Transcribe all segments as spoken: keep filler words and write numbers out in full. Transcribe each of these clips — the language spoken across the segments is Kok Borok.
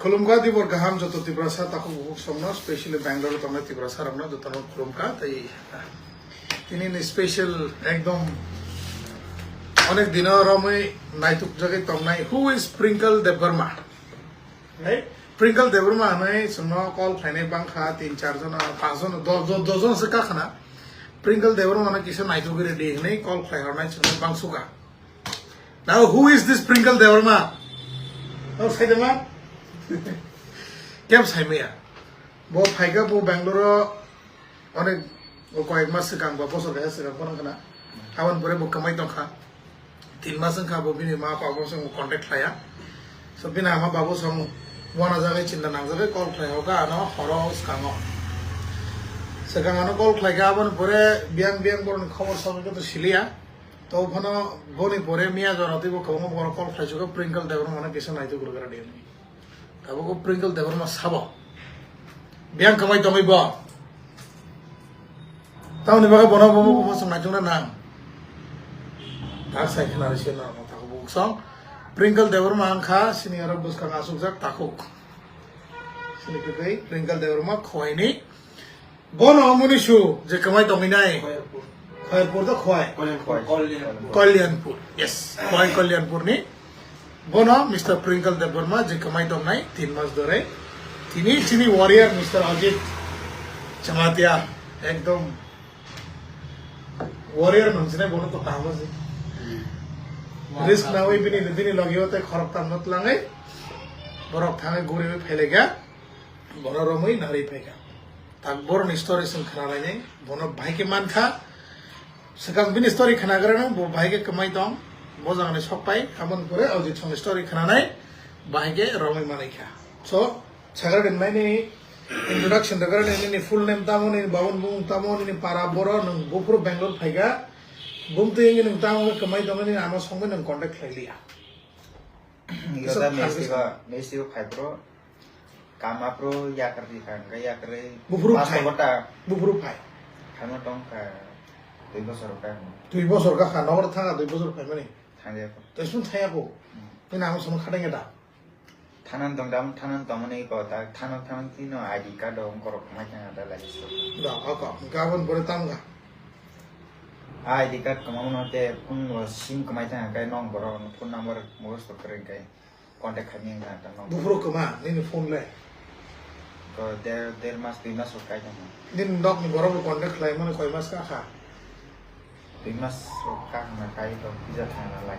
Khulumkha dibor gaham joto Tiprasa takhuk bukhuk songno, specially Bangalore tongnai Tiprasa rokno jotono khulumkha. Tei, ah, tini ni special ekdom onek dino romwi naituk jagwi tongnai, who is Prinkle Debbarma? Right? Prinkle Debbarma hwnwi chwngno call khlainai bangkha, tin char jona, panch jona, dos jona, dos jona se kakhana. Prinkle Debbarma no kisa naitugwi redi hwnwi call khlai hornai chwngno bangsuka. Now, who is this Prinkle Debbarma? Oh, saidema? Keb saimaya. Bo phaika bo Bangalore o onek, o koyek mas swkang ba bosor kaisa swkang phano khna. Aboni pore bo kwmai tongkha. Tin mas wngkha bo bini ma pa bo song contact khlaiya. So bini ama babu song wana jagai chinta nangjagwi call khlai hoka ano horo skango. Swkang ano call khlaika aboni pore biyang biyang boroni khobor sobo to siliya. To phano boni pore miya jora twibo kwbangma borok call khlai sugo Prinkle Debbarma no kisa naituk rwgra di hwnwi. Tabuk o Prinkle Debbarma sabo. Biyang kwmai tongwi bo. Tamoni bagwi bono bo bo bo chwng naitukna nang. Tak sai khna rwsio norok no takhuk bukhuk song. Prinkle Debbarma wngkha sini oro bwskang achukjak takhuk. Sini kwtwi Prinkle Debbarma khowaini. Bono muni su je kwmai tongwi nai. Khoyarpur. Khoyarpur to khwai. Kalyanpur. Kalyanpur. Kalyanpur. Yes. Khwai Kalyanpur ni. Bono Mister Prinkle Debbarma je kwmai tongnai tin mas dore. Tini chini warrior Mister Ajit Chamatia ekdom warrior nang sinai bono to tamo si. Risk nawi bini bini logio te khorok tam not langai. Borok thangai guri phailaiga. Bono romwi narwi phaikha. Tak boroni story chwng khna lainai, bono bahai khe mankha. Swkang bini story khnagrano bo bahai khe kwmai tong, bo jagani sok pai, aboni pore Ajit songni story khnanai, bahai khe romwi manai kha. So, sagra din mai nini introduction dagra nini full name tamo, nini babun bumung tamo, nini para boro, nwng buphuru Bangalore phaikha, bumtwi wngwi nwng tamo khe kwmai tongo, nini ama songwi nwng contact khlai liya. Yoda Kisa mesti kisa. Ba, mesti ba phai bro. Kam aphuru yakarwi kha, hwnkhe yakarwi Buphuru pasto phai. Bota. Buphuru phai. Khano tong kha, dui bosor kha. Dui bosor kha kha, nogor thanga dui bosor phaimani. Thangya ko. Tei sum thaya ko. Hmm. Tei nang sum khadeng da. Thanan tong dam, thanan tongmani ko ta, thanan thanan tino I D card dong korok mai thanga da lagi so. Da, ako, gabon bore tam ga. I D card kama mano te phone bo sim kamai thanga kai nong borok phone number mukhas to kring kai. Contact khaimani wngkha ta nok. Buphuru kwma nini phone le? Ko der, der mas, dui mas rok kai tongma. Nini nokni borok rok contact khlai mani koi mas ka kha? Dui mas rok ka hwnna kai to pizza thangna lai.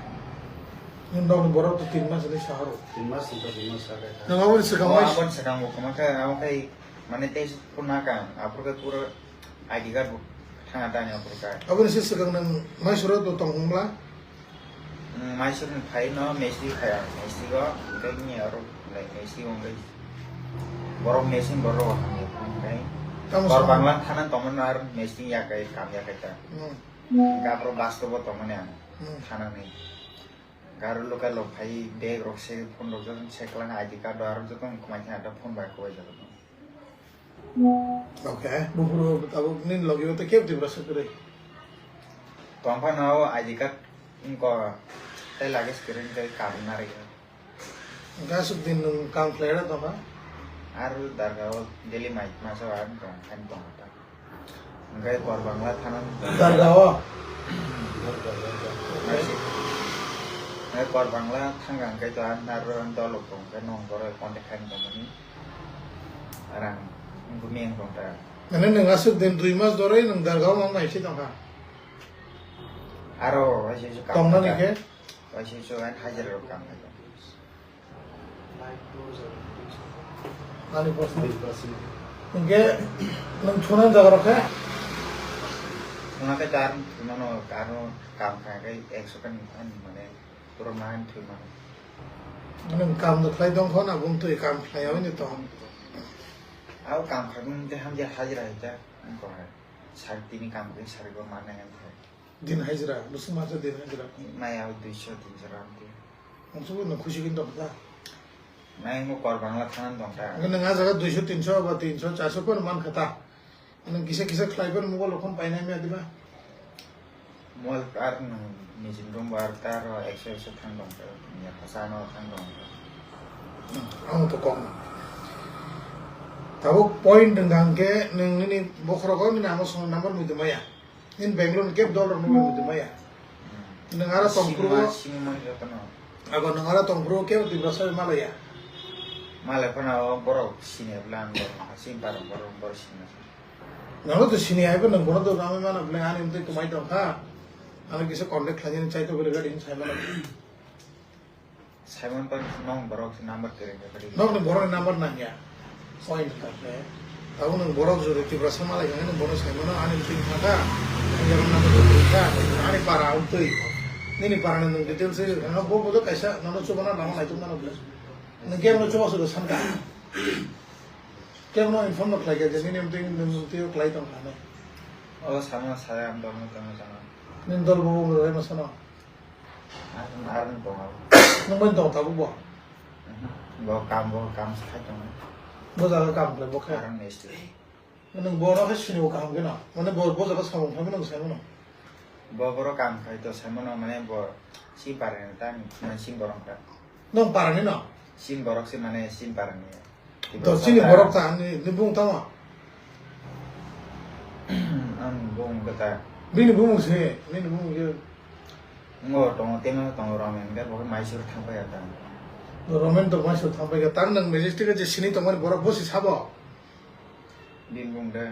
Nini nokni borok to tin mas hinwi sa horo. Tin mas wngkha, dui mas ka kai kha. Nwng aboni swkang Oh, mai aboni swkang bo kwma khe, abo khai mane tei phone na ka, aphuru khe pura I D card bo thangna tangya aphuru kai. Aboni se swkang nwng Mysore o to tong hwnbla? Mm, Mysore ni phai no Mesti phai ang, Mesti go, hwnkhe ni aro, like, Mesti go hwnkhe borok Mesti borok hamya phai hwnkhe. Tamo Kor sama. Bangla thana tongmani aro Mesti yakai, kam yakai ta. Hmm. Hwnkhe aphuru bus stop o tongmani ang, Hmm. Thana ni. Garo local rok phai bag rok se phone rok joto se kwlangkha, I D card rok aro joto wng kwmai khe ata phone bai kwbai jago. Okay, buphuru tabuk nini logi o tei kebo Tiprasa kwrwi? Tong phano o I D card wngkha tei luggage kwrwi tei kabwi narwkha. Hwnkhe aswk din nwng kam khlai ra tongkha? Aro darga o daily mai masa o ang tong, ang tong ta. Hwnkhe Kor Bangla thana Darga o? Hwnkhe Kor Bangla thangkha hwnkhe to ang aro dol rok tong khe nwng borok contact khaina tongmani. Rang bumi ang tong ta. Mane nwng aswk din dui mas doroi nwng darga o mang naisi tongkha? Aro waisa waisa kam Tongnani kha. Khe? Waisa waisa ang hajira rok kam khai tong. Ani boss ni. Hwnkhe nwng thunani jaga rok khe? Thuna khe tar thunano aro kam khai khe ekso khe ani mane Borok nahani thwi mano. Nwng kam no khlai tong kho na, bung twi kam khlai ya bai ni tong. Abo kam khlai bung tei hamya hajira hai ta, wng kok hai. Sari tini kam khe sari bo ma nai ang khe. Din hajira, bwswk masa din hajira. Maya o duiso tinso ram twi. Ang sugo no khusi kin tong kha. Nai mo Kor Bangla thana tong kha. Nwng a jaga duiso tinso ba tinso charso phano man kha ta. Nwng kisa kisa khlai phano mobile rok phano painai maya diba? Mobile ar nwng nijin room bar ta ro ekso ekso thang tong ta, ya hasa no thang tong ta. Ang to kok. Tabuk point wngkha hwnkhe nwng nini bokhorogo nini amo song number muitu maya. Nini Bangalore ni keb dol rok nugwi muitu maya. Nwng aro tongphuru. Singma, singma jotono. Abo nwng aro tongphuru kebo Tiprasa malaya. Malai phano borok sini plan borok sini parang borok borok sini. Nalo to sini aibo nwng bono to ramai mana bwle ani mtwi kwmai tongkha. Ano kisa contact khlainani chai to bwle gari sai mana. Simon pan nong borok number kereng ka kadi. Nokni borokni number nangya. Point ka khe. Tabuk nwng borok jodi Tiprasa malai kha, nwng bono sai mano, ani mtwi thangkha, ani borok number twi kha, ani para amtwi. Nini para ni nwng details se, ano bo bodo kaisa, nono chubana lama naituk mano bwle. Nwng kebo no chuba sudo sankha. Kebo no inform no khlai kha je, nini mtwi nwng mtwi khlai tong kha ne. O sama saya am dol no tong sama. Nini dol bo bo rai ma sano. Arang, arang tongo. Nung bai tong tabuk bo? Mhm. Bo kam, bo kam se khai tongo. Bo jaga kam khlai bo khe? Arang mistri. Nung bo no khe sini bo kaham khe no? Mane bo, bo jaga samung khlai nung sai mano? Bo boro kam khai to sai mano, mane bo si parani ta ni, mane si borok ta. Nung parani no? Si borok se mane si parani. To chini borok ta ni, ni bung tamo? Ang bung kata. Bini bung se, bini bung je. Ngo tongo, temo tongo Romen, ga bo Mysore thang pai ata. Romen to Mysore thang pai ga, tang nang Majestic je sini tongmani borok bo si sabo. Bini bung de.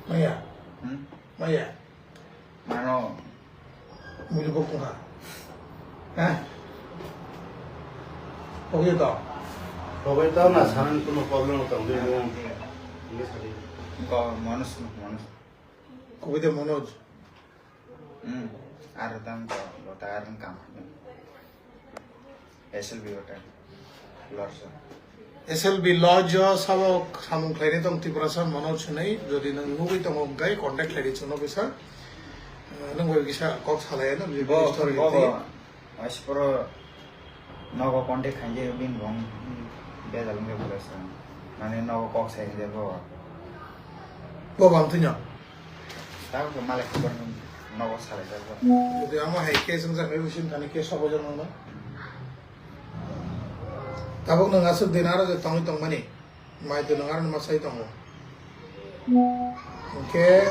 Maya. Hmm? Maya. Mano. Mujhe bok tongkha. Ha? Pogwi to. Pogwi to na sanan kuno problem tong de mo. Ini sadi. Ko Manoj, Manoj. Koboi de Manoj. Hmm. Ar tang ko lota ar kam. S L B hotel. Lorsa. S L B Lodge o sabo samung khlainai tong Tiprasa Manoj hinwi, jodi nwng nugwi tongo hwnkhe contact khlaidi chwngno kisa. Eh, nwng bai kisa kok salai ano, bini story bo, twi. Bo, asporo nogo contact khainje bini bong bejal wngkhe bwlasa. Mane nogo kok sai hinje bo. Bo bang thwino. Tamo khe malai khobor nogo salai jak bo. Jodi amo hai case wngjaknai, usin thani case sobo jak nangno. Tabuk nwng aswk din aro je tongwi tongmani, mai twi nwng aro numa sai tongo. Hwnkhe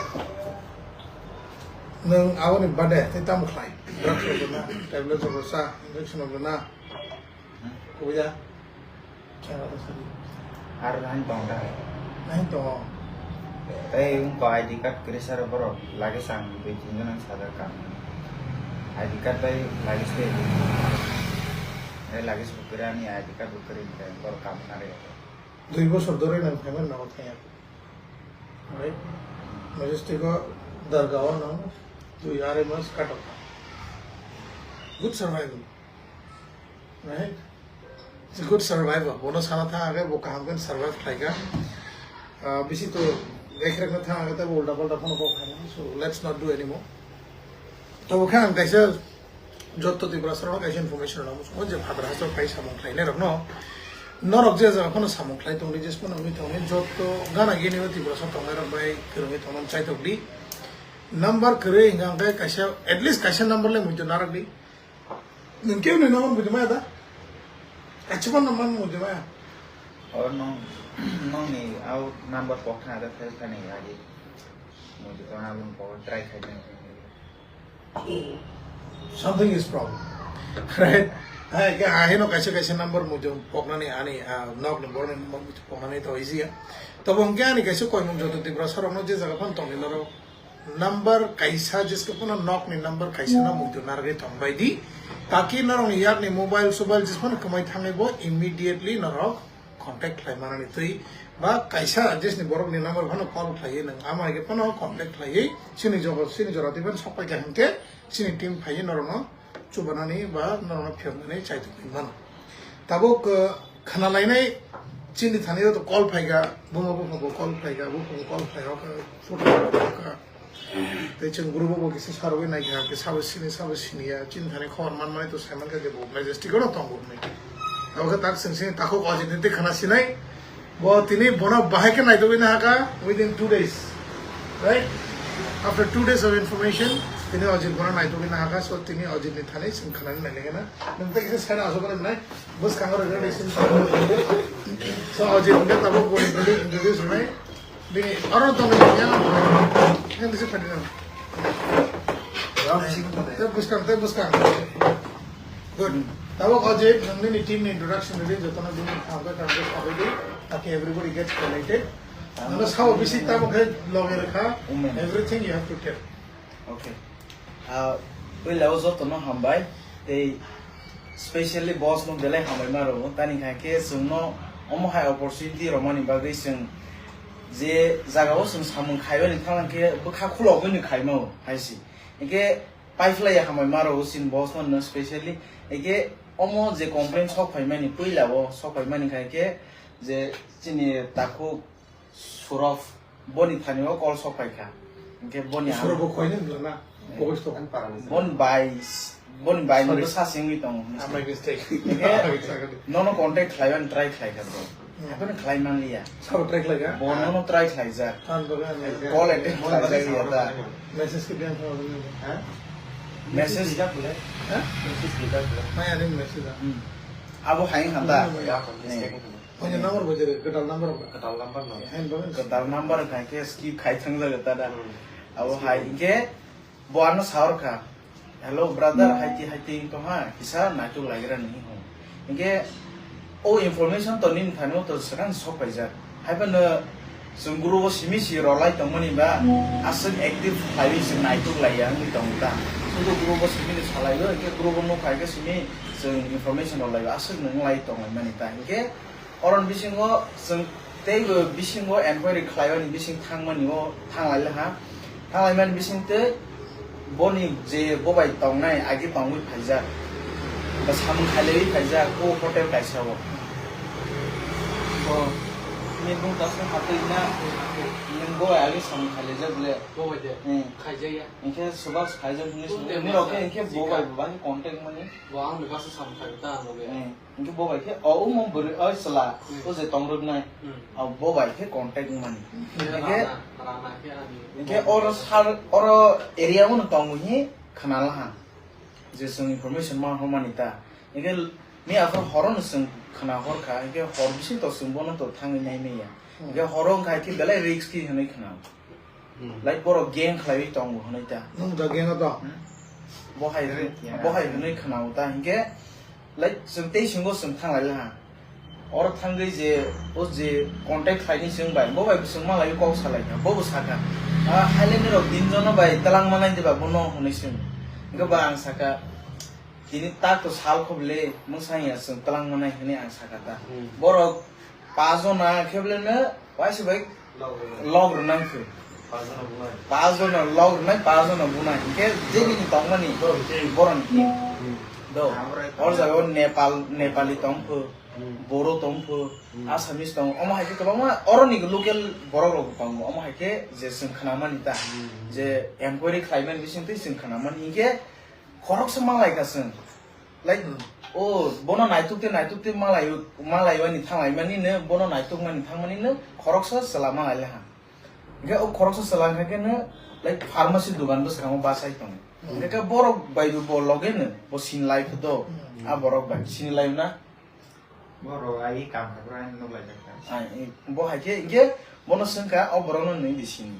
nwng aboni bade tei tamo khlai? Drugs rok rwna, tablet rok rwsa, injection rok rwna, kubui da? Aro nang tong da? Nang tongo. Tei wngkha I D card kwrwi sar borok lagi sang dui tin jon ang sajak kha. I D card bai lagi se. Tei lagi se kwrwi ani I D card bo kwrwi hwnkhe borok kam nari. Dui bosor dori nang phaimani nogo thangya. Right? Majestic o Darga o nang dui arai mas katok. Good survival. Right? It's a good survivor. Bono sana thang age, bo kaham khe survive khlai kha. Ah, bisi to ekrekno thang age, tei bo ulta palta phano kok khaina. So let's not do anymore. Tabo khe ang kaisa jotto Tiprasa rokno kaisa information rwna muchungo je Phatar Hasteo phai samung khlainai rokno, norok je jaga phano samung khlai tongdi, jesphano wngwi tongdi, jotto gana gini o Tiprasa tongnai rok bai kwrwngwi tongna chaitok di. Number kwrwi hwnkha hwnkhe kaisa, at least kaisa number le muitu narwk di. Nwng kebo ni number muitu maya da? Kaisa phano number muitu maya. Or nong, nongni au number pok thang da thai thani agi. Muitu to na bun pok try khai thani. Something is wrong. Right? Hai ke ahino kaisa kaisa number muitu poknani ani, ah, nok ni borok ni number muitu poknani to easy ya. Tabo hwnkhe ani kaisa koimung joto Tiprasa rokno je jaga phano tongdi norok. Number kaisa jeske phano nokni number kaisa no muitu narwgwi tongbai di. Taki norokni yakni mobile sobail jeske phano kwmai thangwi bo immediately norok contact khlai manani twi ba kaisa jesni borokni number phano call khlaiwi nwng ama hai khe phano contact khlaiwi chini jogo, chini jora twi phano sok pai kha hwnkhe chini team phaiwi norokno chubanani ba norokno phiyoknani chaitok wngwi mano. Tabuk, uh, khna lainai chini thani to call phaikha, buma buphango call phaikha, buphango call phaikha, photo phaikha. Tei chwng group o bo kisa sarwi naikha, khe sabo sini, sabo siniya, chini thani khobor manmani to saimankha je bo Majestic o no tongo hinwi. Abo khe tak chwng sini takhuk o jini tei khna sinai. Bo tini bono bahai khe naitugwi nahakha within two days. Right? After two days of information, Tini Ajit bono naitugwi nahakha, so tini Ajit ni thani chwng khnani nailaikhana. Nwng tei kisa side asuk rwnai, bwskango rwgwlwi sin. So Ajit hwnkhe tabuk bo introduce rwnai. Bini oro tongwi ya. Yang kisa phadi nang. Tei bwskang, tei bwskang. Good. Tabuk Ajit, nwng nini team ni introduction rwdi, jotono bini khamkha khamkha sabai di. Taki everybody gets connected. Ano sao bisi tabuk khe loge rwkha. Everything you have to tell. Okay. Ah, puila o jotono hambai. Tei specially boss no belai hambai ma rwo. Tani khai khe chwngno omo hai opportunity romani bagwi chwng je jaga o chwng samung khaibani thanglang khe bwkha khulogwi no khaima o hai si. Hingkhe paiphlaiya hambai ma rwo chini boss no no specially. Hingkhe omo je complaint sok phaimani puila o sok phaimani khai khe je chini takhuk Suraf, boni thani o call sok pai kha. Hingkhe boni ang Suraf bo khoini wngla na? Eh. Pogis to. Bon bai, boni bai ni Sorry. Sa singwi tongo. Ah, my mistake. Hingkhe nono contact khlaiban try khlai kha bro. Hmm. Haphano khlai manliya. Sabo try khlai kha? Bo nono try khlai jak. Tan baga ang Call attend khlai jak ya da. Message ke biang khlai. Ha? Message. Message. Ha? Message. Mai ani message. Hmm. Abo hai handa. Hmm. Ya, mistake. Oini number bo jere, kwtal number ba? Kwtal number no. Hain ba? Kwtal number khai khe skip khai thang jaga ta da. Hmm. Abo hai hingkhe bo ano saor kha. "Hello brother, haiti haiti tong ha, kisa naituk laigra ni ho." Hingkhe o information to nini thani o to swkang sok paijak. Hai phano chwng group o simi si rw lai tongmani ba aswk active khlaiwi chwng naituk laiya wngwi tong ta. Sudu group o simi ni salai o, hingkhe group o nuk khai khe simi chwng information rw lai aswk nung lai tong lai mani ta. Hingkhe Oron bisingo chwng teibo bisingo enquiry khlaimani bising thangmani o thanglaile ha. Thanglaimani bising tei boni je bobai tongnai agi tongwi phaijak. Ba samung khailaiwi phaijak o hotel kaisa o. Bo ni bung tasung hatwi na nung bobai agi samung khailaijak le. Bobai de. Hmm. Khaijaya. Hingkhe subak khaijak hwnwi Bung sini. de Nirok khe masa hingkhe sikha. Bobai bo bagwi contact mani. Bo ang ni basa samung khai ta ang bobai. Hmm. Hingke bo bai khe, o, omo bwrwi, o, chwla, Hmm. o je tongrwknai, Hmm. o, bo bai khe contact wngmani. Hingke Hingke, rana, rana khe ani hingke oro sar, oro area o no tongo hi khna laha. Je chwng information ma hormani ta. Hingke miya aphuru horo no chwng khna hor kha, hingke hor bising to chwng bono to thangwi nai manya. Hmm. Hingke horo wngkha khe belai risk khe hinwi khna. Hmm. Like borok gang khlaiwi tongo hwnwi ta. Nwng da gang o tong? Hmm? Bo hai hwnwi, Yeah. bo hai hwnwi khna-o ta hinkhe, like, chwng tei singo chwng thang lai ha. Oro thangwi je, o je contact khlaini chwng bai, bo bai bo chwng ma lai kok sa lai kha, bo bo sa kha. "Ah, Thailand ni rok tin jono bai twlang ma nai de ba bono," hwnwi chwng. Hinkhe ba ang sa kha, "Tini tak to sal kho bwle, mwsang ya chwng twlang ma nai," hwnwi ang sa kha ta. Hmm. Borok Pajona khe bwleno waisa bai Log rwnai. log rwnai khe. Pajona bunai. Pajona log rwnai, pajona bunai. Hinkhe je bini tongmani Boro ni team. Boroni team. Hmm. Do. Amroi Or jaga o Nepal, Nepali tongpho, Hmm. Boro tongpho, Hmm. Assamese tong. Omo hai khe kwbangma oroni local borok rok tongo. Omo hai khe je chwng khnamani ta. Hmm. Je enquiry khlaimani bising twi chwng khnamani. Hinkhe khoroksa ma lai kha chwng. Like, Hmm. o, bono naituk tei naituk tei malai-, malaiwani thanglaimani no, bono naituk mani thangmani no, khoroksa chwla malai le ha. Hingke o khoroksa chwla hingke no, like, pharmacy dogan bwskango bachai tongo. Hmm. Hingke borok bai bo loge no, bo sinilai pho do, Hmm. a borok bai sinilai na. Borok ai kam hagra nuklai jak ta. Ai, bo hai khe, hingke bono swngkha, o borokno nini di sini.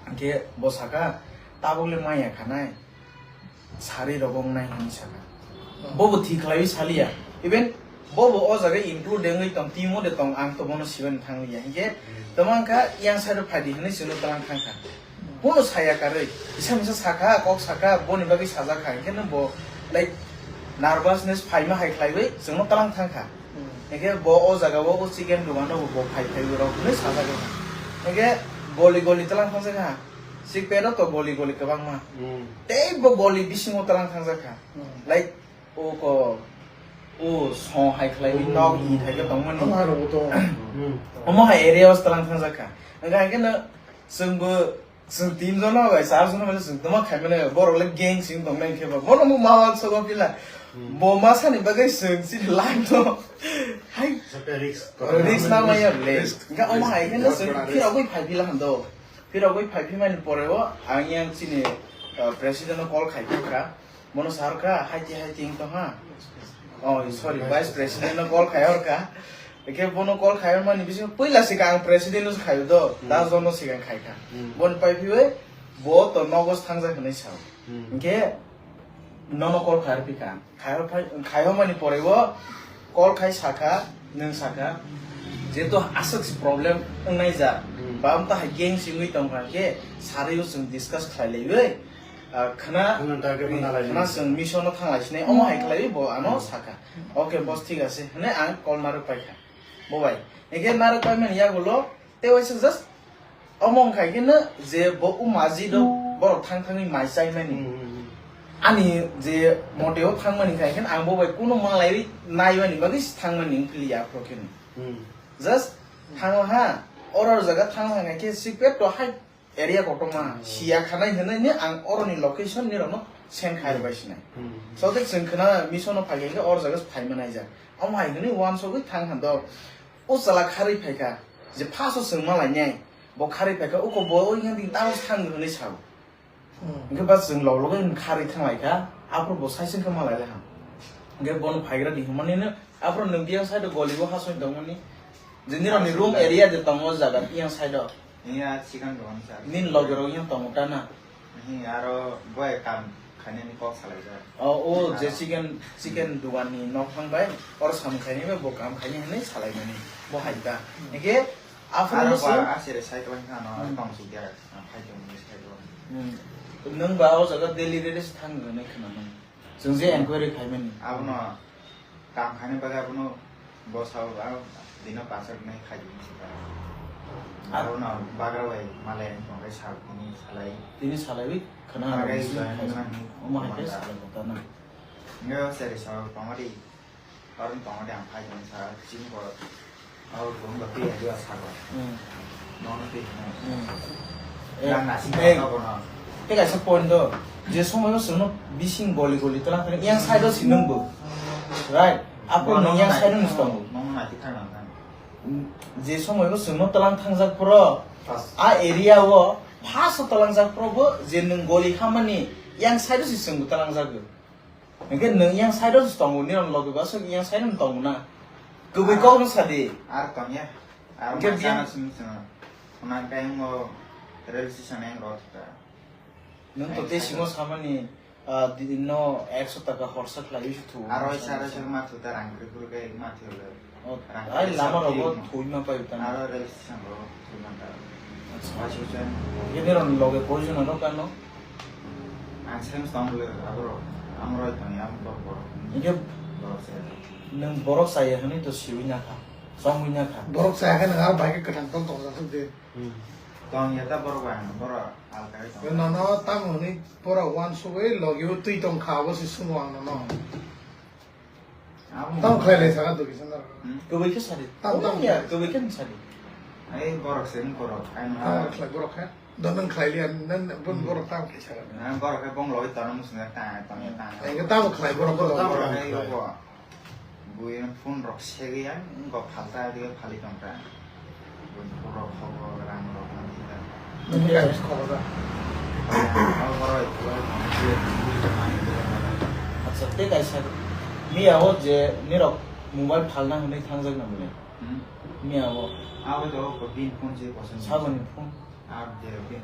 Hingke bo saka, "Tabuk le maya khanai, sari rogo wngnai," hwnwi saka. Hmm. Bobo thik khlaiwi saliya. Even bobo o jaga include wngwi tong, team o de tong, ang to bono sibani thangliya. Hingke Hmm. tongma wngkha, "Yang side o phaidi," hwnwi chwngno twlang thangkha. Bono saya karwi, kisa misa sakha, kok sakha, boni bagwi sajak kha, hingke no bo, like, nervousness phaima hai khlaiwi chwngno twlang thangkha. Hmm. Hingke bo o jaga o, o chicken dogan o bo phai phai rok hinwi sajagwi kha. Hingke goli goli twlang thangjakha. Sik pet o to goli goli kwbangma. Hmm. Tei bo goli bisingo twlang thangjakha. Hmm. Like, o ko, o song hai khlaiwi Hmm. nok hi thai khe tongmani. Tongma rok bo tongo. Hmm. Omo hai area o twlang thangjakha. Hingke hingke no chwngbo Chwng tin jono bai char jono bai chwng tongma khaimani borok le gang sing tong nai khe ba bono mo ma uansuk o pila Hmm. bo ma sani bagwi chwng chini life no hai Saka risk. Risk na maya le Risk. Nga omo hai khe na Risk. Chwng phirogwi phai pila hando phirogwi phai phi mani pore o ang yang chini Uh, president no call khai kha, bono sar kha, haiti haiti wng tong ha. Oh, sorry, vice president no call khai or kha. Eke bono call khai mani bisingo puila se ang president no khai do, Hmm. das jon no se ang khai kha. Hmm. Bon pai phiwe, bo to nogo thang jak hinwi sao. Hmm. Inke nono call khai pi kha. Khai phai, khai mani pore o call khai saka, nung saka, jeto aswk se problem wngnai ja, Hmm. bam ta hai gang singwi tong kha ke, sari o chwng discuss khlai laiwi, ah, khna, Khna target khna nalai. Chwng mission no thanglai sinai, omo hai khlaiwi bo ano Hmm. saka. Okay, boss, thik ase, hwnwi ang call narwk pai kha. Bo bai, eke narwk pai mani yagulo, tei waisa just omo wngkha khe no je bo umaji do borok thang thangwi mai chai mani. Hmm, hmm, hmm. Ani je mote o thang mani khai khe ang bo bai kuno malai nai mani bagwi thang mani wngkha ya phro khe no. Hmm. Just thango ha, oro jaga thang thang khe secret to hai area kotorma Hmm. siya khanai hinwi ni ang oroni location ni rokno send khai Hmm. bai sinai. Hmm. So de chwng khna mission no phai khe oro jaga phai manai ja. Omo hai hinwi wansogwi thang han do. O chwla kharwi phaikha, je first o chwng malainai, bo kharwi phaikha, uko bo o yang ding tamo thang hwnwi sao. Hmm. Hwnkhe ba chwng log logwi kharwi thanglaikha, aphuru bo saising khe malailai ham. Hwnkhe bono phaigra di hwnmani no, aphuru nwng biyang side o goli o hasoi tongmani, je nirokni room area je tongo o jaga biyang side o. Iya, chikan dogan sir. Nini loge rok yang tongo ta na? Hi, aro boy kam khainani kok salaijak. O, o, je Aro chicken, chicken dugan ni nok thang bai, or samung khainai bai bo kam khainai hinwi salaimani, bo hai ta. Hwnkhe, aphuru Aro no ba sir. Asere cycle kha no, Hmm. tong suk ya, khai tong ni cycle. Hmm. Nwng ba o jaga daily rate se thang nai khna nang. Chwng je enquiry khaimani. Abono kam khaina bagwi abono bwsao ang dino pasak nai khaidi hinwi sika. Abono bagra bai malai tongkhe sal tini salai. Tini salaiwi khna Bagai nang join sini nang omo hai khe manda. Salai kota na. Nge seri sao tongmadi. Aroni tongmadi ang khaidi hinwi sa chini ko. Abo bumba twi ya dua sago. Hmm. Nono twi. Hmm. Eh, Nang nasi eh, kau kono. Tei kaisa point do, je somoi o chwngno bising goli goli twlang thani, yang side o si nwng bo. Right? Apo Bono nwng yang nai side o nai si tongo. Nono nai thang nang thang. Je somoi o chwngno twlang thangjak phoro, First. A area o first o twlang jak phoro bo je nwng goli hamani yang side o si chwngbo twlang jago. Hwnkhe nwng yang side o se tongo, nini loge bo aswk yang side o tongo na. Kwbwi kok no sadi. Ar tongya. Ar Hwnkhe masa biyang no simi simi. Khuna khe ang o rail station ang rw thwkha. Nwng to tei simo samani, ah, di-, no ekso taka horsa khlaiwi se thu. Aro isa aro isa ma thu ta rang kri kri khe ma thu le. Oh, ai lama rogo thwi ma paio tamo? Aro rail station rogo thwi ma ta. Acha. Bai station. Yene ron loge koi jona no kano? Ang sem tong le aboro. Ang roi tong ya, ang borok borok. Inke borok se. Nwng borok chaya hwnwi to siwi na kha. Chongwi na kha. Borok chaya khe nwng aro bai khe kwthang tong tong jak de. Hmm. Tong ya ta borok bai ang borok alka ri tong. Nono tamo hwnwi borok uansugwi logi o twi tong kha, abo se sumo ang nono. Tamo khlai lai saka dugi sandar. Hmm? Kwbwi khe sadi. Tam, tam. Ya, kwbwi khe sadi. Ai borok se ni borok, ai no. Tamo khlai borok khe. Don nang khlai liya, nan bun Hmm. borok tam khlai saka. Na borok khe bong loi tano musung ta, tamo ta. Ai khe tamo khlai borok ko. Borok khe bo. Bui phone rok segwi ang go phalta dige phali tong ta. Borok khobo rang rok na thika. Nini kaisa khobo da. Acha, tei kaisa miya o je nirok mobile phalna hwnwi thangjak na bole? Hmm? Miya o. Abo to ko bin phone je koson. Saboni phone.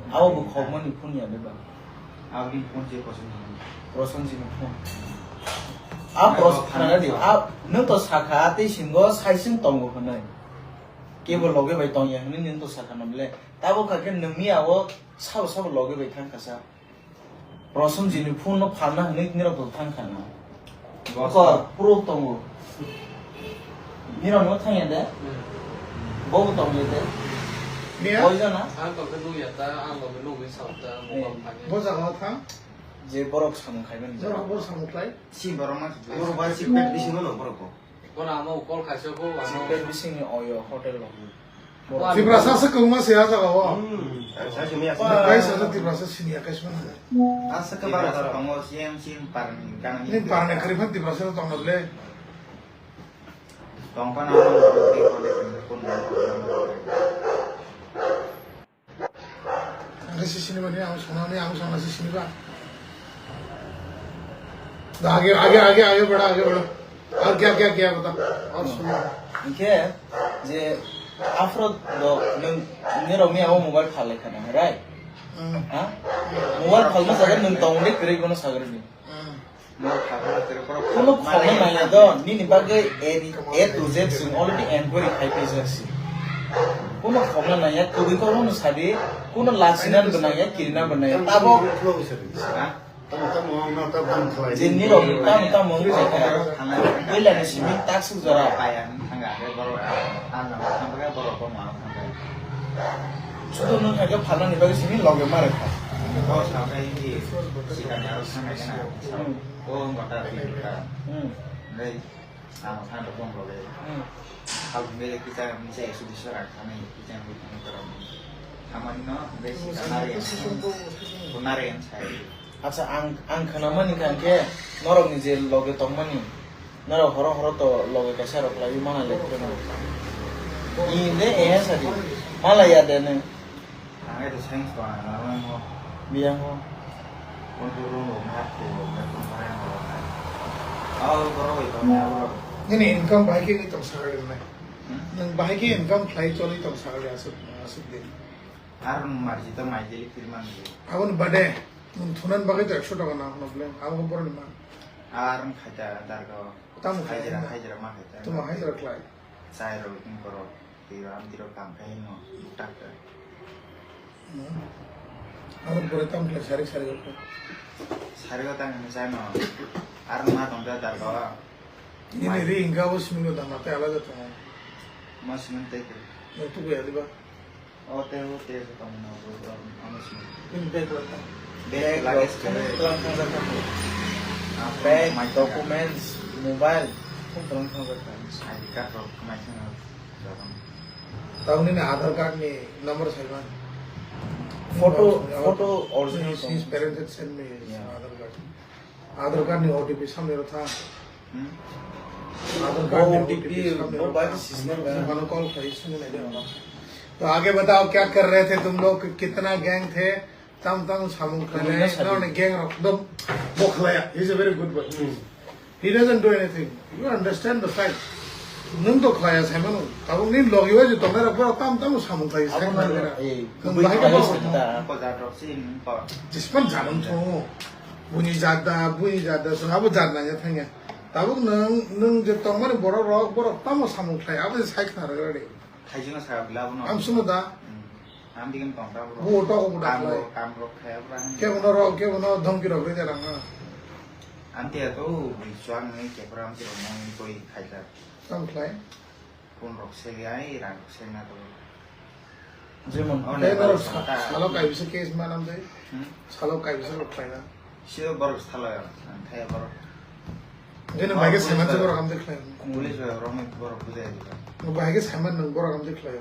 Abo bo khokmani phone ya de ba? Abo bin phone je koson. Prosenjit ni phone. A pros khana di. A nwng to sakha tei singo saising tongo hwnwi. Kebo loge bai tongya hwnwi nwng to sakha na bole. Tabo kha khe nwngni abo sabo sabo loge bai thang kha sa. Prosenjit ni phone no phalna hwnwi nirok to thang kha na. Boss. Kor proof tongo. Nirok no thang ya de. Hmm. Bo bo tong ya de. Miya? Koi jana? Ang tong khe nugya ta, ang tong khe nugwi sao ta, Eh. mobile thang ya. Bo jaga o thang? Je borok samung khai mani jaga. Borok, borok samung khlai? Si borok ma, borok ba si pet bisingo no borok bo. Bono ama call khaisa bo, ano. Sipet bisingni oyo hotel rok. Wa, Tiprasa se kwbangma se ah jaga o. Hmm. Sa simi asa. Wa, kaisa se Tiprasa sini ya kaisa mana. Asa ke bara tongo, C M, C M parni, gana ni. Ni parni kwrwi phan Tiprasa tong le. Tong phan ang. Ang khe sisini mani, ang sanani, ang sana sisini ba. आगे, आगे, आगे, आगे बढ़ा, आगे बढ़ा। और क्या, क्या किया बता? और सुनो। Hinkhe je afro do nwng, nirok miya o mobile phalai khana, right? Hmm. Ha? Mobile phalma sagar nwng tong de kwrwi bono sagar ni. Hmm. Kuno khokna nangya do, nini bagwi A, A to Z chwng already enquiry khai paijak si. Kuno khokna nangya, kwrwi kok no sadi, kuno lachina bo nangya, kirina bo nangya. Tabok je nirok tamo tamo wngkha khe, puila ni simi taksuk jora. Sudo nwng kha khe phalnani bagwi simi loge ma rwkha. Hmm. Hmm. Acha, ang, ang khwnamani kha khe norokni je loge tongmani, norok horo horo to loge kaisa rok laiwi mana le pheno. Ni de eya sadi, mala ya de ne. Ang ai de science to ang ang mo. Biya ho. Kon to ro mo ma ko, ma ko ma mo. Au, boro bai to ma boro. Nini income bahai khe tong sakali nai. Hmm? Nwng bahai khe income khlai choli tong sakali aswk, aswk din. Ar nwng marji to mai daily phil man di. Aboni bade, nwng thunan bagwi to ekso taka nang hwnwi ble, abo boroni ma. Ar nwng khaita dargo. Tamo khai hajira, na? Hajira ma khaita. Tamo hajira khlai. Chai rok, tini borok, twi rok, amtwi rok kam khai no, buktak khe. Hmm. Abo borok tamo khlai sarik sarik khe. Sarik o tang hwnwi chai no. Ar nwng ma tong da dargo. Nini ri hingka abo simi no dama tei alada tongo. Ma simi tei khe. No tuku ya diba? O te, o te, o tamo na, o, o, ano sini. Nini bag rok ta? Bag, luggage rok, khe. Tlang thang jak kha. Ah, bag, mai documents, mobile, kung tlang thang jak kha. I D card rok, mai thang jak kha. Tamo nini Aadhaar card ni number sai man. Photo, photo original his, his parents had sent me his Aadhaar card. Aadhaar card ni O T P samni rw thang. Hmm? Aadhaar card ni O T P samni rw thang. Mano call khai sini nai de. तो आगे बताओ क्या कर रहे थे तुम लोग, कितना गैंग थे, tam tam samung khlai, no ni gang rok dom bo khlaya. He's a very good boy. He doesn't do anything. You understand the fact. Nwng to khlaya sai mano. Tabuk ni logi wai je tongnai rok tam tam samung khlai sai mano. Nwng bahai khe bo. Jisman janam thung. Buni jada, buni jada, so abo jada ya thangya. Tabuk nwng, nwng je tongmani borok rok, borok tamo samung khlai, abo je sai khna rwgwladi. Khaijino sa bwla bono. Am sumo da. Hmm. Am digin tong ta bro. Bo to ko kam khlai. Kam rok khlai bro. Ke bono rok, ke bono dhomki rok rwgwladi rang. Am tiya to, chuang ni ke bro am tiro mong ni koi khaijak. Tam khlai. Phone rok se ai, rang rok se na to. Jemon, oh, tei norok sa-, salo kaibisa case manam tei? Hmm? Salo kaibisa rok khlaina. Sio borok salo ya, ang thaya borok. Jeno bai khe saiman se borok hamjak khlai. Police bai borok ni borok bujai diba. Bai khe saiman nang borok hamjak khlai.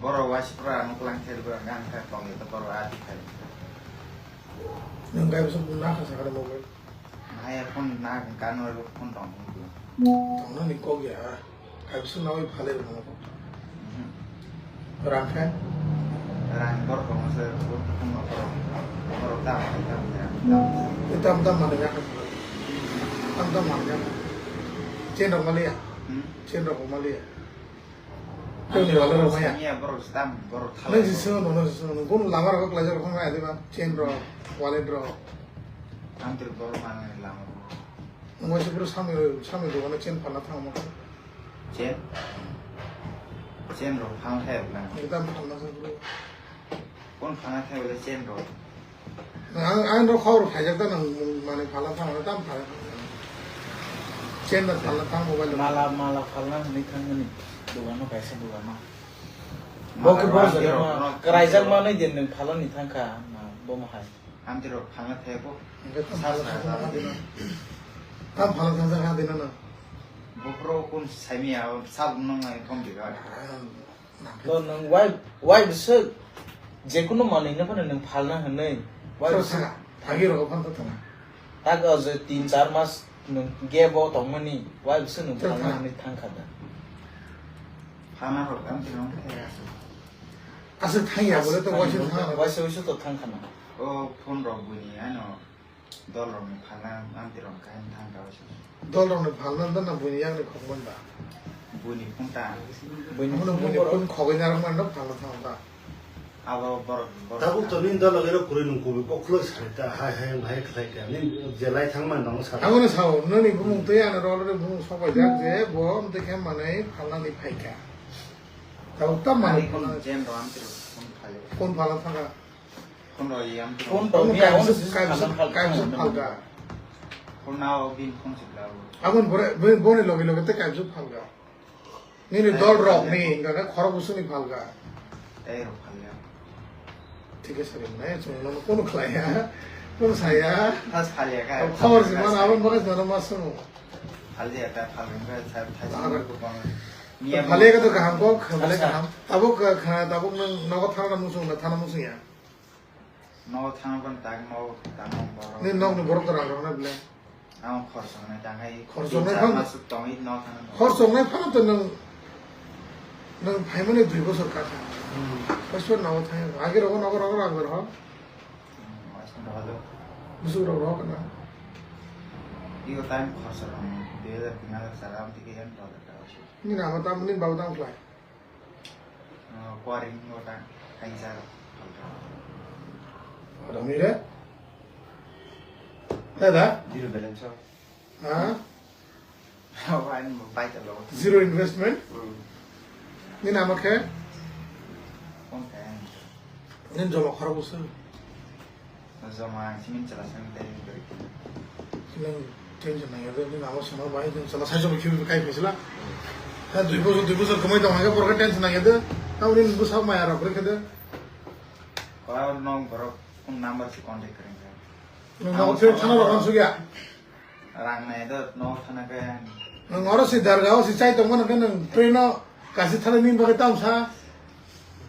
Borok wasi pura ang klang thai diba, ang thai tong ya to borok ati thai. Nang kaibisa bung na kha sakare mobile. Hai phone na kano phone tong. Tong na ni kok ya. Kaibisa na oi phale rok. Mhm. Rang khe? Rang borok tong se phone no borok. Borok da ma da ma da. Tam tam ma ya. Tam tam ma ya. Chen rok maliya. Hmm? Chen rok maliya. Tei ni wala rok maya. Samiya borok tam borok thala. Nang si sung no, nang si sung no. Gun lama rok khlai jak rok nang adiba. Chen rok, wallet rok. Ang tei borok mano ni lama rok. Nwng waisa bro samwi, samwi dogano chen phalna thangma khe. Chen? Chen rok phang khe bwlang. Ekdam phalna thang bro. Kon phang khe bole chen rok. Ang, ang rok khobor khaijak ta nang mani phalna thangma tam phalna. Chen na phalna thang mobile. Mala, mala phalna hwnwi thangmani dogano kaisa dogano. Bo khe bo jaga ma, kwraijak manwi din nwng phalani thangkha, ma, bo ma hai. Amtwi rok phalna thebo. Hingke tam sa phalna sa thangma sa. Tam phalna thangsa kha dina no. Bo pro kun saimi ya, sab nang nang thom diga. To nwng wai, wai bwswk jekunu manwi no phano nwng phalna hwnwi. Wai bwswk saka, thagi rok phan to thang. Tak o je tin char mas nwng gap o tongmani, wai bwswk nwng phalna hwnwi thangkha da. Phalna rok amtwi rok thai aswk. Aswk thangya bole to waisa thang. Waisa waisa to thangkha na. O phone rok buini ano. Dol rokni phalna amtwi rok kain thang ka bwswk. Dol rokni phalna wngkha na buini yakni khokmani ba? Buini phone ta. Buini Buini phone phone khogwi narwkmani no phalna thang ta. Abo borok, borok Tabuk ta. To nini dol rok ero kwrwi nung kubui kok khuloi sari ta, hai, hai, hai khlai ta. Nini je lai thang mani nang sa. Abo no sao, nini bumung twi ano rol rok bumung sok bai jak je bo amtwi khe manwi phalna ni phai kha. Tabuk tam manwi Ani phone phalna. Jen ro amtwi rok phone phalio. Phone phalna thang ka. Phone rw yang. Phone Phone rw yang, kaibsa, phone kaibsa, phalka. Kaibsa phalka. Phone na o bin phone se bla o. Abon bore, bore, bore loge loge te kaibsa phalka. Nini Tei dol rok phalka. Ni, hingka khe khorok bwswk ni phalka. Tei rw phalya. Thik khe sari mwnai, chwng nono kono khlaiya, kono saya. Has phalya ka. Khobor si mana, abon bagwi sana mas sunu. Phalya ka, phalya ka, sa, sa, Phalya. Phalya ka to kaham kok, phalya Acha. Kaham. Tabuk, ka, ka, tabuk nang nogo thana musung na, thana musung ya. Nogo thangna ban tak nogo tamo borok. Ni nokni borok to rang rokna bile. Ang khorchoknai tangai. Khorchoknai tin char phano, mas tongwi nogo thangna. Khorchoknai phano to nwng, nwng phaimani dui bosor ka kha. Hmm. Pastor nogo thang. Age rogo nogo rogo rang ber ho. Hmm, mas tong rogo. Busuk rogo rogo na. Iyo time khorchok rang. Dui hazar tin hazar sara am tike yan rogo ka. Ni nama tam ni bau tam khlai. Kuaring wata kaisa. Ada mire? Dada? Zero balance. Ha? Wine baita lo. Zero investment? Hmm. Ni nama khe? Kon kaya. Ni joma khorok usul. Joma ang simin chwla sani tei bwrwi khe. Nwng tension nang ya de, nwng abo sana bai nwng chwla sai joma khibi kai phaisla. Ha, dui bosor, dui bosor kwmai tong hake borok tension nang ya de. Tamoni nwng bwsa maya rok bwrwi khe de. Kora nok borok phone number se contact kwrwng khe. Nwng Ang abo phone thana rok phone ansuk ya. Rang nai do, no thana khe. Nwng oro si darga o si chai tongma nang khe nwng train o kasi thani ni bagwi tamsa.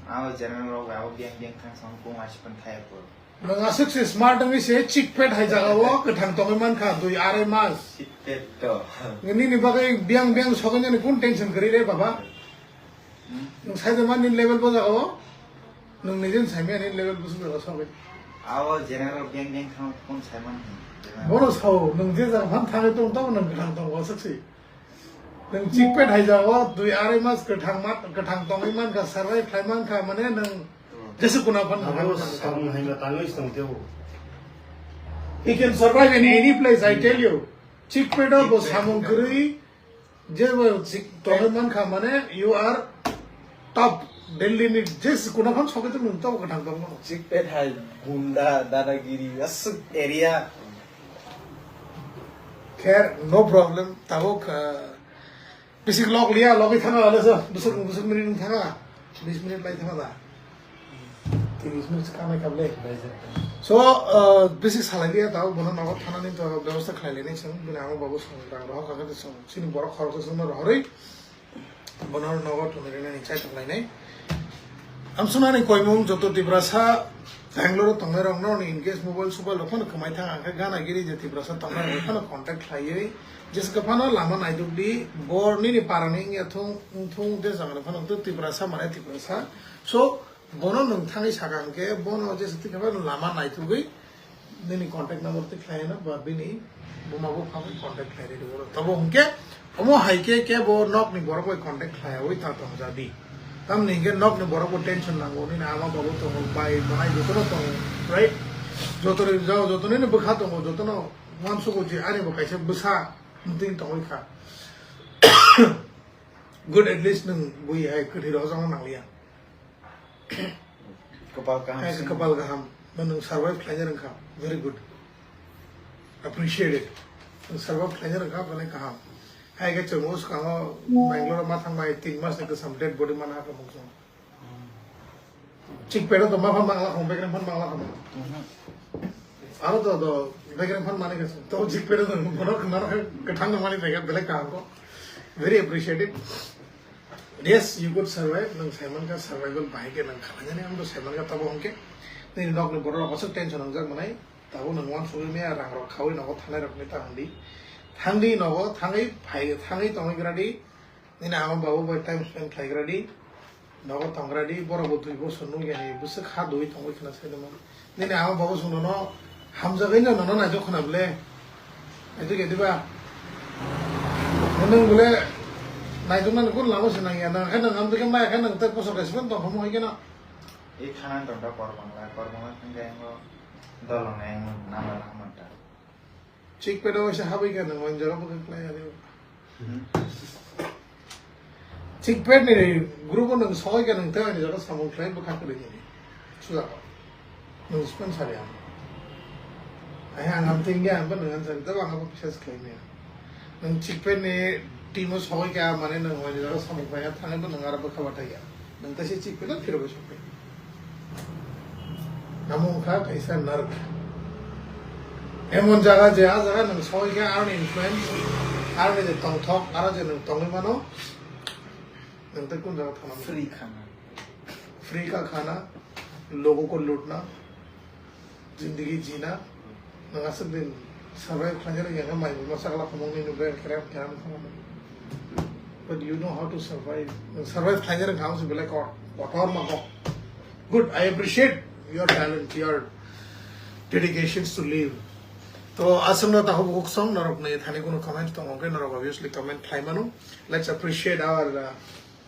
Abo general rok abo biang biang thang sang kung asi pan thai ko. Nwng aswk se smart wngwi se chick pet hai jaga o kwthang tongwi mankha dui arai mas. Chick pet to. Nini bagwi biang biang soknani kun tension kwrwi re baba. Hmm. Nwng sai de man nini level bo jaga o. Nwng nijin sai mani level busuk jaga sogwi. Abo general biang biang thang kun sai man. Bono sao nwng je jaga phan thangwi tong tamo nwng kwthang tongo aswk se. Nwng chick pet hai jaga o dui arai mas kwthang mat, kwthang tongwi mankha, survive khlai mankha, mane nwng Hmm. Jesu kuna phan Abo nangkha. Samung hai ma tangwi se tong tebo. He can survive in any place, I tell you. Chick pet o bo Chick pet samung kwrwi, je bo chick tongwi mankha, mane you are top. Delhi ni jesu kuna phan sogwi tong nwng tamo kwthang tongno. Chick pet hai gunda, dadagiri, aswk area. Kher, no problem. Tabuk, uh, Bisi log liya, logwi thana le so. Busuk, busuk minute thana. Bis minute lai thana da. Tris minute kana kable. So, uh, bisi salai liya tao, bono nogo thana ni to bebosta khlai le ni song, bini amo babu song, rang rohok kaka de song. Sini borok khorok song rohoroi. Bono nogo tuni rina ni chai tong lai nai. Amsonani koimung joto Tiprasa Bangalore tongnai rok no in case mobile sobile rok phano kwmai thang ang khe gana giri je Tiprasa tongnai rok phano contact khlaiwi jeska phano lama naiduk di bo nini para ni wngya thung wngthung de jaga phano to Tiprasa mane Tiprasa so bono nwng thangwi saka hwnkhe bono jesa twi khe phano lama naitugwi nini contact number twi khlai no ba bini buma buphang contact khlai rw oro. Tabo hwnkhe omo hai khe kebo nokni borok bai contact khlaiwi ta tong jadi. Tamni hwnkhe nokni borok bo tension nango, nini ama babu tongo, bai bwlai jotono tongo, right? Joto ni, jo-, joto nini bwkha tongo, jotono uansugo je ani bo kaisa bwsa mwtwi tongwi kha. Good, at least nwng bui hai kwthwi rok jagna nangliya. Kapal kaham Hai sing. Kapal kaham. Nwng survive khlaina rwngkha. Very good. Appreciate it. Nwng survive khlaina rwngkha, bwlai kaham. Hai khe chwng o swkango Bangalore ma thangbai tin mas ni kwcham dead body mana ha tongmung chwng. Chick pet o to ma phan mangla khong, bekreng phan mangla khong. Mhm. Aro to, to bekreng phan mani khe to chick pet o to bono khna khe kwthang no mani khe belai kaham ko. Very appreciated. Yes, you could survive. Nwng saiman kha survival bahai khe nwng khalai nani, ang to saiman kha tabo hwnkhe. Nini nokni borok rok aswk tension wngjak mwnai. Tabuk nwng uansugwi maya rang rok khawi nogo thanai rok ni ta hwndi. Thangdi nogo thangwi phai thangwi tongwi gradi. Nini ama babu bai time spend khlai gradi. Nogo tong gradi. Borok bo dui bosor nukya ni bwswk ha dui tongwi khna sai tongma. Nini ama babu chwng nono Hamjagwi no nono naijak khna bole. Naijak ya diba? Nwng bole naijak nani kun lama se nangya. Nang khe nang hamjak khe maya khe nang tei bosor kaisa phano tong kha mo hai khe no. I khana tong da Korbangla, Korbangla thang khe ang o dolong nai ang nama rang man ta. Chik pedo se habwi khe nang wan jora bwkha khlai ya diba? Chikpet ni group o nwng soi khe nwng tei ani jora samung khlai bwkha kwrwi nini. Suda ko. Nwng sponsor ya. Ai ang am tingya ang ba nwng answer da bang abo pisa khlai maya. Nwng chikpet ni team o soi khe mane nwng ani jora samung khlai ya thangwi bo nwng aro bwkha bathai ya. Nwng tei se chikpet no phirogwi sokpet. Amo wngkha kaisa narwk. Emon jaga je a jaga nwng soi khe aroni influence, aroni je tongthok, aro je nwng tongwi mano, nwng tei kun jaga thangna? Free khana. Free ka khana, logo ko lutna, zindagi jina, nwng aswk din survive khlainani yang mai ma sakla khomong ni nubra kerem kerem khomong. But you know how to survive. Nwng survive khlainani kham se belai ko-, kotor ma ko. Good, I appreciate your talent, your dedications to live. To aswkno takhuk bukhuk song norok ni thani kuno comment tongo khe norok obviously comment khlai mano. Let's appreciate our, uh,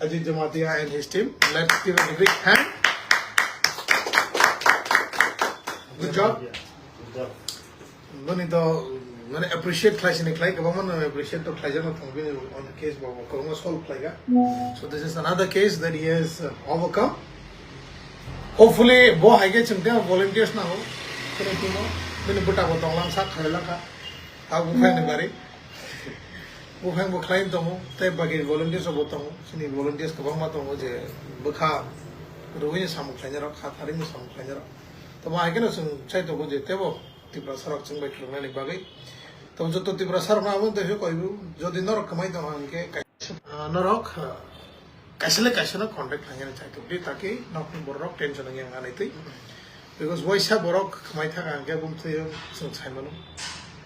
Ajit Jamatia and his team. Let's give a big hand. Good job. Good job. Noni to mane appreciate khlai sini khlai kwbangma no appreciate to khlai jano thang bini on the case bo kwbangma solve khlai ga. So this is another case that he has, uh, overcome. Hopefully bo hai khe chwng tei volunteers nango. Kene timo bini bwta bo tonglang sak khlai lang kha. Ta buphang ni bari. Buphang bo khlai tongo tei bagi volunteers bo tongo. Chini volunteers kwbangma tongo je bwkha rwini samung khlainai rok, kha tharini samung khlainai rok. Tamo hai khe no chwng chai tongo je tebo Tiprasa rok chwng bai khwlwng nani bagwi. Tamo joto Tiprasa rok no abo tei koi bu, jodi norok kwmai tong hwn khe kaisa, ah, norok, ah, kaisa le kaisa no contact khlai nani chai tok di, taki nok ni borok rok tension wng yang nai twi. Because waisa borok khwmai thang ang khe bumtwi chwng sai mano.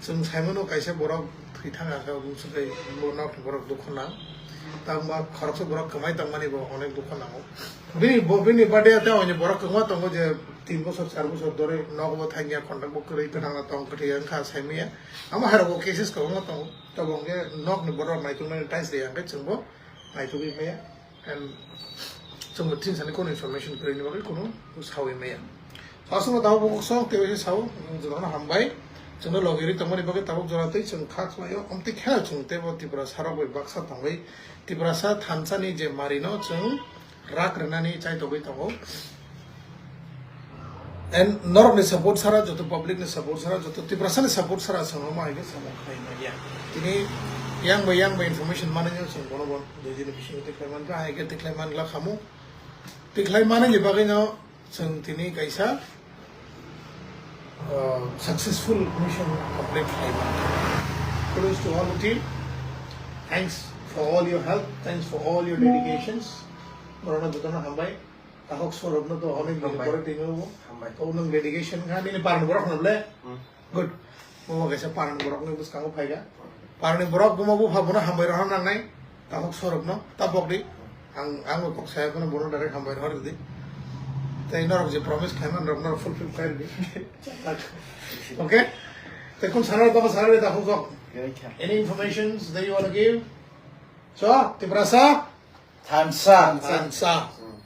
Chwng sai mano kaisa borok thwi thang ang khe bumswk tei bo nok ni borok dukho nang. Tamo khoroksa borok kwmai tong mani bo onek dukho nango. Bini bo, bini bade tei oni borok kwma tongo je tin bosor, char bosor dore nogo bo thangya, contact bo kwrwi, kwthang no tong kwthwi wngkha saimaya. Amo hai rogo cases kwbangma tongo. Tabok hwnkhe nokni borok naituknani ties rwya hwnkhe chwngbo naitugwi maya. And chwngbo tin sani kono information kwrwini bagwi kono sawi maya. Aswkno tabuk bukhuk song tei sao, jotono hambai. Chwngno logi rwi tongmani bagwi tabuk jora tei chwng kha khlaio. Amtwi kheno chwng teibo Tiprasa rok bai baksa tongwi Tiprasa thansani je marino chwng rak rwnani chai togwi tongo. And norokni support sara, joto public ni support sara, joto Tiprasa ni support sara chwng omo hai khe samung khlai manya. Tini yang bai yang bai information manwi chwng bono bo dui dini bisingo tikhlai mankha, hai khe tikhlai mangla khamu. Tikhlai manwi ni bagwi no chwng tini kaisa, uh, successful mission complete khlai mankha. Kudos to all the team. Thanks for all your help. Thanks for all your dedications. Borokno jotono hambai. Takhuk sorokno to onek din Hambai. Pore twi nw. Hambai. To nwng dedication kha nini parni borok hwnw le? Hmm. Good. Bo kaisa parni borok ni bwskango phai kha. Parni borok buma bupha bono hambai rohor nangnai. Takhuk sorokno ta pok di. Ang, ang bo kok saya bono, bono direct hambai rohor di. Tei norok je promise khaima norok, norok fulfill khai di. Okay? Tei kun sana tamo sana di takhuk sok. Any informations that you wanna give? So, Tiprasa? Thansa. Thansa. Hmm.